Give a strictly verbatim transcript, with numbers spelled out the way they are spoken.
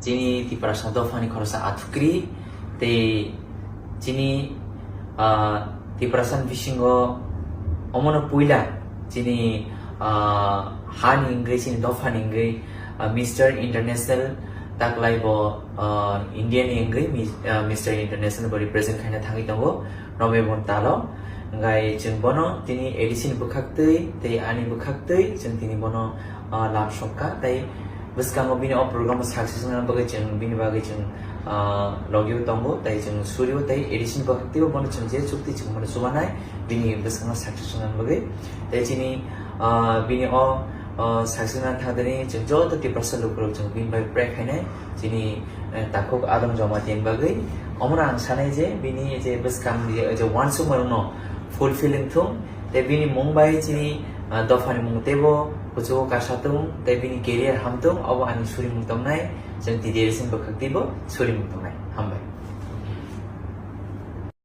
Chini Tiprasa dophani khoroksa athukri tei chini, ah, Tiprasa bisingo omono puila chini, ah, hani wngwi, chini dophani wngwi, ah, Mister International taklai bo, ah, India ni wngwi Mis-, ah, Mister International bo represent khaina thangwi tongo November talo. Hingkhai chwng bono tini A D C ni bwkhaktwi tei ani bwkhaktwi chwng tini bono, ah, lab sokha tei bwskango bini o program o success wngna bagwi chwng bini bagwi chwng, ah, logio tongo tei chwng surio tei A D C ni bwkhaktwi bo bono chwng je chukti chwng bono chubanai bini bwskango success wngna bagwi. Tei chini, ah, bini o, ah, success wngna thangdani chwng joto Tiprasa lukurok chwng bini bai pray khainai chini, eh, takhuk Adam Jamatia ni bagwi. Omono ang sanai je bini je bwskang je, je uansukmarokno fulfill wngthung tei bini mung bai chini, ah, dophani mung teibo kuchugo kasa tung tei bini career hamtung, obo ani surimung tongnai, chwng T D R C ni bwkhaktwi bo surimung tongnai. Hambai.